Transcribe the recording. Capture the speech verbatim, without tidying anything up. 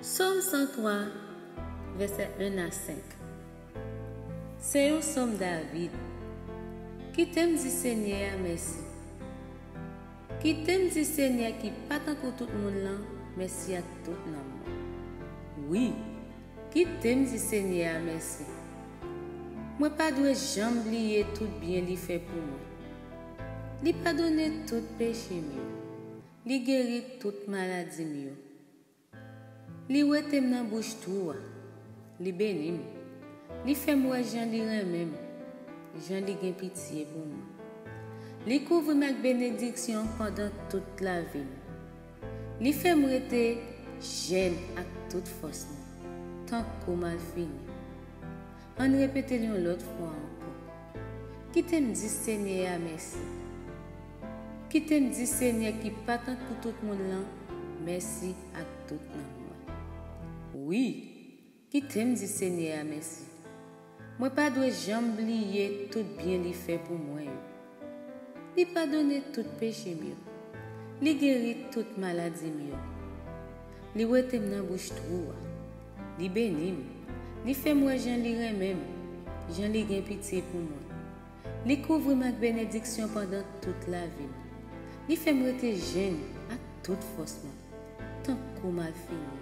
Sòm san twa, vèsè en a senk. Se yon sòm David. Kite m di Senyè a mèsi. Kite m di Senyè ki pa tankou tout moun lan, mèsi ak tout nanm mwen. Wi, kite m di Senyè a mèsi. Mwen pa dwe janm bliye tout byen li fè pou mwen. Li padone tout peche m yo. Li geri tout maladi m yo. Li wete m nan bouch twou a. Li beni m. Li fè m wè jan li renmen m, jan li gen pitye pou mwen. Li kouvri m ak benediksyon pandan tout lavi m. Li fè m rete jèn ak tout fòs mwen, tankou malfini. Ann repete l yon lòt fwa ankò. Kite m di Senyè a mèsi. Kite m di Senyè ki pa tankou tout moun lan, mèsi ak tout nanm mwen. Wi, kite m di Senyè a mèsi. Mwen pa dwe janm bliye tout byen li fè pou mwen yo. Li padone tout peche m yo. Li geri tout maladi m yo. Li wete m nan bouch twou a. Li beni m. Li fè m wè jan li renmen m, jan li gen pitye pou mwen. Li kouvri m ak benediksyon pandan tout lavi m. Li fè m rete jèn ak tout fòs mwen, tankou malfini.